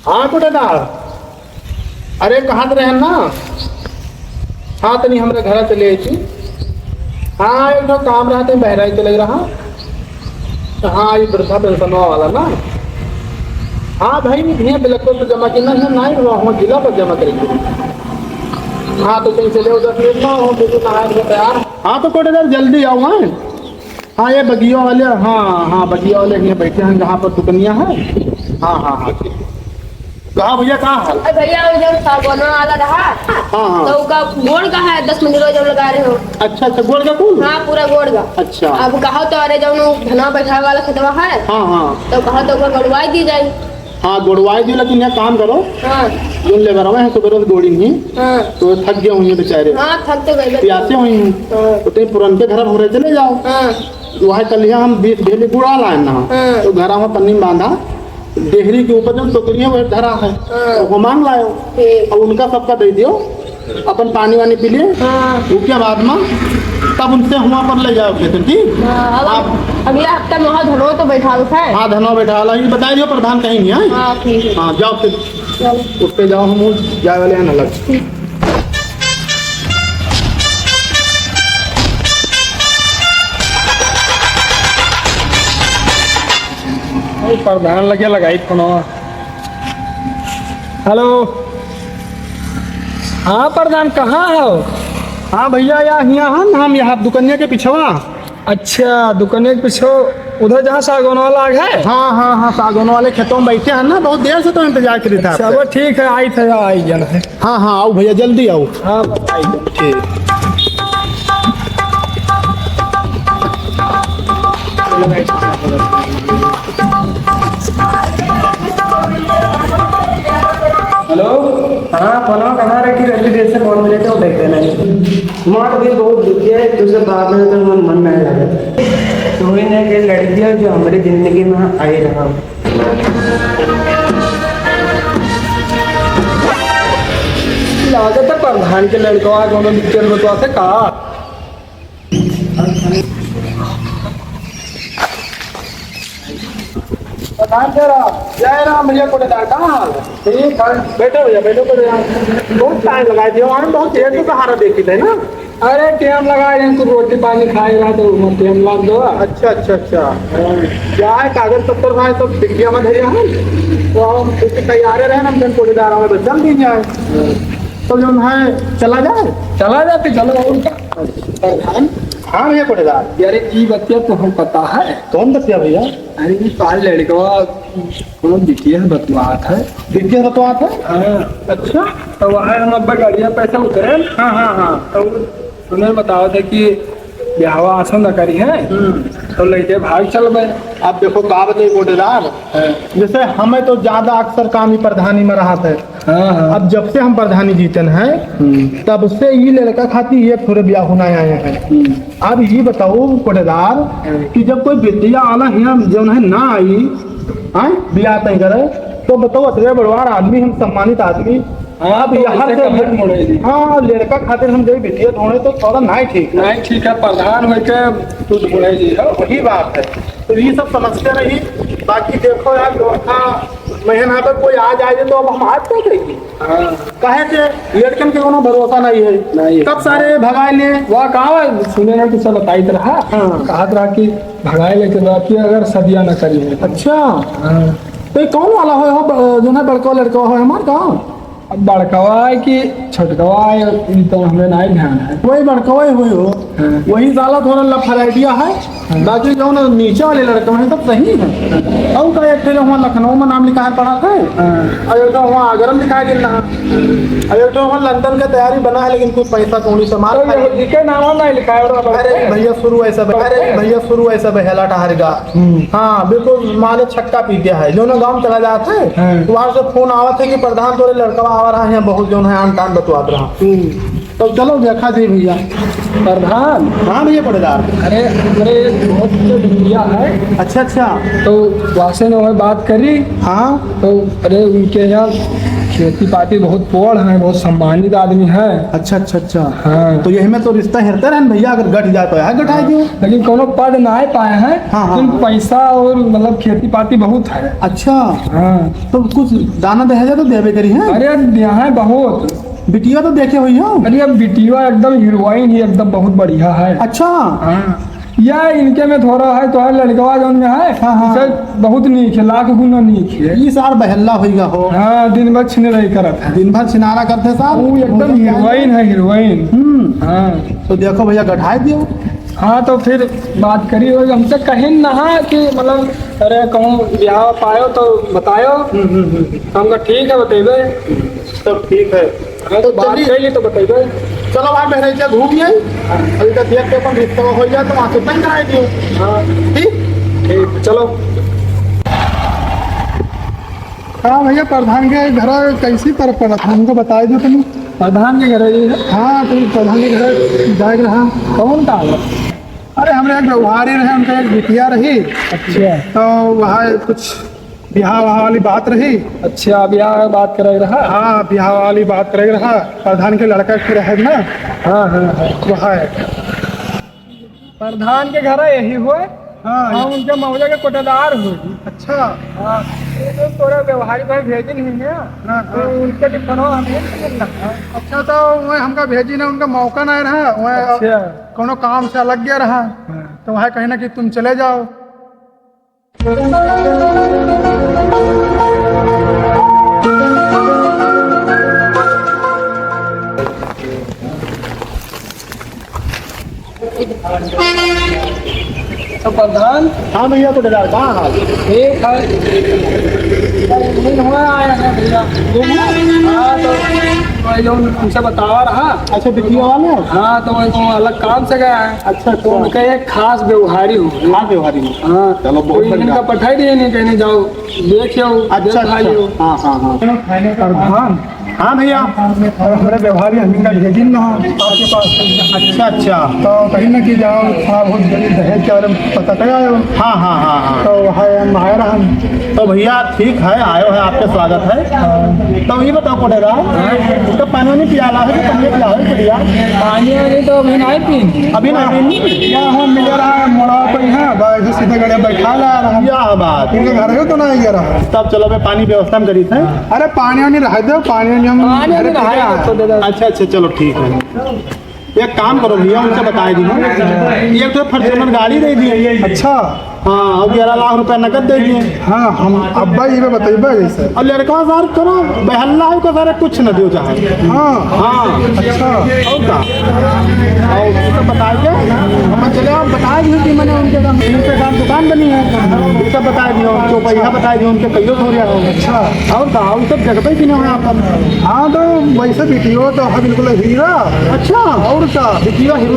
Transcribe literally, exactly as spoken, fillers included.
हाँ कोटेदार, अरे कहाँ त रहेन ना? हाँ, तनी हमरे घरा चले आई थी। हाँ, एक ठो काम रहा, तनी बहराई चले रहा। हाँ, ये वृद्धा पेंशनवा वाला ना। हाँ भाई, नहीं भैया, बिल्कुल तो जमा की नहीं है, नहीं हुआ, हुआ जिला पर जमा करेंगे। हाँ, तो कहीं चले उधर, फिर ना हो, बिल्कुल नहाए धोए तैयार। हाँ, तो कोटेदार जल्दी आओ, हाँ। हाँ, ये बगिया वाले, हाँ, हाँ, बगिया वाले हियाँ बैठे हैं, जहाँ पर दुकनिया है। हाँ, हाँ, हाँ, ठीक है। कहा भैया, का हाल? अरे भैया, वो जौन सागौना वाला रहा, हाँ, हाँ। तो ओका गोड़ का है, दस मंजिल जौन लगा रहे हो। अच्छा, अच्छा, गोड़ का कौन? हाँ, पूरा गोड़ का। अच्छा। अब कहो तो, अरे, जौन धनवा बैठावे वाला खेतवा है, हाँ, हाँ। तो कहो तो ओका गोड़वाई दी जाए। हाँ, गोड़वाई दी, लेकिन एक काम करो, हाँ। जौन लेबरवा है, सुबह रोज गोड़ी नहीं, हाँ। तो थक गए होंगे बेचारे। हाँ, थक तो गए। प्यासे हुई हैं। हाँ। तो तुम पुरनके घर भोरे चले जाओ। हाँ। वहाँ कलिया हम बीस ढेली गुड़ा लाए ना, हाँ। तो घरा में पन्नी में बांधा, डेहरी के ऊपर जो टोकरी है, वो धरा है, हाँ। तो वो मांग लायो। ठीक। अब उनका सबका दे दियो, अपन पानी वानी पी लिए। हाँ। उसके बाद में तब उनसे हुआ पर ले जाओ खेत, ठीक? हाँ, अब आप अगला हफ्ता में वहाँ धनवा तो बैठा उठा है। हाँ, धनवा बैठा ला, ये बता दियो, प्रधान कहीं नहीं है। हाँ, ठीक है। हाँ, जाओ फिर। चलो। उठ के जाओ, हम जाए वाले हैं ना लग। ओ, प्रधान लगे लगाई फोनवा। हेलो। हाँ प्रधान, कहाँ हो? हाँ भैया, या हियाँ हन हम, यहाँ दुकनिया के पिछवा। अच्छा, दुकनिया के पिछवा, उधर जहाँ सागौन वाला आग है? हाँ, हाँ, हाँ, सागौन वाले खेतों में बैठे हैं ना, बहुत देर से तो इंतजार करी था अच्छा, आपसे। वो ठीक है, आई था, आई जाना है। हाँ, हाँ, आओ भैया, जल्दी आओ। हाँ, आई जाना। ठीक। हेलो, हाँ, फोनवा कहाँ रखी रहती, जैसे फोन मिले तो देख देना। हमार दिल बहुत दुखी है, तुझसे बात में तो मन, मन नहीं लगे। तू ही नहीं, एक लड़की है जो हमारी जिंदगी में आई रहा। लागत है प्रधान के लड़कवा कोनो दिक्कत बतवा से का। प्रधान जय राम। जय राम भैया कोटेदार, कहाँ हाल है? ठीक है। बैठो भैया, बैठो, बैठो यहाँ। बहुत टाइम लगाए दियो, हम बहुत देर से सहारा देखी थे ना। अरे टाइम लगाए हैं, तू रोटी पानी खाए रहा तो उमर टाइम लाग गवा। अच्छा, अच्छा, अच्छा। हाँ। क्या है, कागज पत्तर भाई सब डिग्गिया में धरे हैं, तो हम उसके तैयारे रहे ना, हम कोटेदार हमें तो जल्दी जाए। तो जो है, चला जाए? चला जाते, चलो, और का? प्रधान? हाँ भैया कोटेदार। यार, ई बतिया तो हम पता है। कौन बतिया भैया? अरे, ई पाल लड़कवा कोनो बिटिया बतवात है। बिटिया बतवात है? हाँ। अच्छा। तो वहाँ हम अब्बा गाड़िया पैसा उतरे। हाँ, हाँ, हाँ। तो सुने बतावत है कि ब्याहवा आसन न करी है, हम्म। तो लइके भाग चलबे। अब देखो का बताई कोटेदार, हाँ। जैसे हमें तो ज्यादा अक्सर काम ही प्रधानी में रहत है। हाँ, हाँ। अब जब से हम प्रधानी जीतन है, हम्म। तब से ई लड़का खातिर ये थोड़े ब्याह होना आए हैं। हम्म। अब ये बताओ कोटेदार हाँ। कि जब कोई बिटिया आला हियाँ जौन है ना आई, आए, ब्याह तय करे, तो बताओ, अतरे बड़वार आदमी, हम सम्मानित आदमी, हाँ, अब तो यहाँ ऐसे से कहाँ ढूंढे जी? हाँ, लड़का खातिर हम जब बिटिया ढूंढे तो थोड़ा नाई ठीक है। नाई ठीक है, प्रधान होके तू ढूंढे जी, हो? वही बात है। तो ये सब समस्या रही। बाकी देखो यार, जो था, मैं यहाँ पे कोई आ जाए तो अब हम हाथ तो देगी। हाँ। काहे से लड़कन के कोनो भरोसा नहीं है। नहीं। कब सारे भगाए ले। वह कहा सुने ना, कुछ बताइत रहा। हाँ। कहत रहा कि भगाए लेके बाकी अगर सदिया न करी है। अच्छा। हाँ। तो ये कौन वाला हो, हो ब-, जो है बड़का लड़का हो हमार का? अब बड़कवा है कि छोटकवा है, ई तो हमें नहीं ध्यान है। वही बड़कवा ही हुई हो। हाँ। वही साला थोड़ा लफराइडिया है। हाँ। बाकी जौन नीचे वाले लड़के हैं, सब सही हैं। और का एक ठे वहाँ लखनऊ में नाम लिखा है, पढ़ा था। हाँ। और एक ठे वहाँ आगरा में लिखा है कि ना। और एक ठे वहाँ लंदन का तैयारी बना है, लेकिन कुछ पैसा कौड़ी से मार तो खाए। ये जी के नाम नहीं लिखा है, और अरे भैया, शुरू ऐसा ब-, अरे भैया, शुरू ऐसा बहेला टहर गा। हम्म। हाँ, बिल्कुल, माने छक्का पी गया है। जौन गाँव चला जात है, हाँ। वहाँ से फोन आवत है कि प्रधान तोरे लड़कवा आवा रहा है, बहुत जौन है, आन तान बतवात रहा। हम्म। तो चलो देखा जी भैया। प्रधान। हाँ भैया पटेदार। अरे, अरे, बहुत तो भैया है। अच्छा, अच्छा। तो वासे न होए बात करी। हाँ। तो अरे, उनके यहाँ खेती पाती बहुत पोड़ है, बहुत सम्मानित आदमी है। अच्छा, अच्छा, अच्छा। हाँ। तो यही में तो रिश्ता हेरते रहन भैया, अगर गठ जाए तो यहाँ गठाई दियो। लेकिन कोनो पद ना पाए हैं, हाँ, हाँ, लेकिन हाँ। पैसा और मतलब खेती पाती बहुत है। अच्छा। हाँ। तो कुछ दाना दहेजा तो देवे करी है? अरे यहाँ है बहुत। बिटिया तो देखे हुई हो? अरे अब बिटिया एकदम हीरोइन ही, एकदम बहुत बढ़िया है। अच्छा। हाँ। या इनके में थोड़ा है, तो है लड़कवा जौन में है, हाँ, हाँ। इसे बहुत नीक है, लाख गुना नीक है। ई सार बहल्ला होइगा हो। हाँ, दिन भर छिनरई करत है। दिन भर छिनारा करते सार। वो एकदम हीरोइन है, हीरोइन। हम्म। हाँ। तो देखो भैया, गठाई दियो। हाँ, तो फिर बात करी हो, हमसे कहिन ना कि मतलब, अरे कहूँ ब्याह पायो तो बतायो। हम्म, हम्म, हम्म। तो हमका ठीक है, बतेबे। सब ठीक है। हाँ, तो तो बात चलिए। कर ली तो बतइबे। चलो भाई, बहरैचा घूम आई, अभी तक देख के अपन रिश्ता हो जाए तो वहाँ से तय कराए दियो। हाँ। ठीक? ठीक, चलो। हाँ भैया, प्रधान के घर कैसी पर पड़त है, हमको बताए दो तनी। प्रधान के घर है ये? हाँ, तो प्रधान के घर जाए के रहा। कौन का है? अरे, हमरे एक व्यवहारी रहे, उनका एक बिटिया रही। अच्छा। तो वहाँ कुछ बियाह वहाँ वाली बात रही। अच्छा, बियाह बात करे रहा? हाँ, बियाह वाली बात करे रहा। प्रधान के लड़का के रहे ना। हाँ, हाँ, हाँ। वहाँ है। प्रधान के घर यही हुए। हाँ। हाँ, उनके मौजा के कोटेदार हुए। अच्छा। हाँ, ये तो तोरा व्यवहारी भाई भेजे नहीं है। हाँ, तो हाँ। उनके टिफिनवा हमें नहीं मिलना। अच्छा, तो वह हमका भेजी ना, उनका मौका ना रहा। वह अच्छा। कोनो काम से अलग गया रहा। हाँ। तो वह कहना कि तुम चले जाओ। तो प्रधान। हाँ भैया, कोटेदार, का हाल? ठीक है। नहीं, हुआ आया है भैया। घूमने? हाँ, तो वही जो उनसे बतावा रहा। अच्छा, बिटिया वाले? हाँ, तो वही तो अलग काम से गया है। अच्छा, तो अच्छा। उनका एक खास व्यवहारी हो। खास व्यवहारी हो। हाँ, चलो, बहुत कोई बढ़िया। इनका पठाई दिए नहीं, कहने जाओ, देख आओ, अच्छा, देख अच्छा। आओ। हाँ, हाँ, हाँ। प्रधान। हाँ भैया। और हमरे व्यवहारी हमका भेजिन ना आपके पास। अच्छा, अच्छा। तो कहीं ना कि जाओ, थोड़ा बहुत दहेज के बारे में पता कर आयो। हाँ, हाँ, हाँ, हाँ। तो वह हम आए रहा। तो भैया ठीक है, आयो है, आपके स्वागत है। हाँ। तो ये बताओ कोटेदार, उसका पानी वानी पियाला है कि पनिया पियाला है भैया? पानी वानी तो अभी नहीं पीन। अभी नहीं पीन? या हम मिले रहा मोड़ा पर, हाँ, बस सीधे गड़े बैठा ला रहा। या बात। उनके घर हो तो ना गया रहा। तब चलो, मैं पानी व्यवस्था में करी थे। अरे पानी वानी रह दो, पानी वानी हम पानी वानी घर पे रह क्या? दो, दे दो। अच्छा, अच्छा, चलो ठीक है। एक काम करो भैया, उनसे बताए दी ना, एक तो Fortuner गाड़ी दे दी। अच्छा। हाँ, और ग्यारह लाख रुपया नकद दे दिए। हाँ, हम अब्बा जी में बतइबा जैसे। और लड़का सार थोड़ा बहल्ला है, ओका सारे कुछ न दियो चाहे। हाँ। हाँ। अच्छा। और का? और तो बताए के, हम चले, आप बताए दिए कि मैंने उनके काम, उनके काम दुकान बनी है, ये सब बताए दिए, चौपहिया बताए दिए, उनके कहियो हो रहा हो। अच्छा। और का? और सब जगह पे भी नहीं हो यहाँ पर। हाँ, तो वैसे बिटियो तो है बिल्कुल हीरा। अच्छा। और का? बिटियो हीरोइन।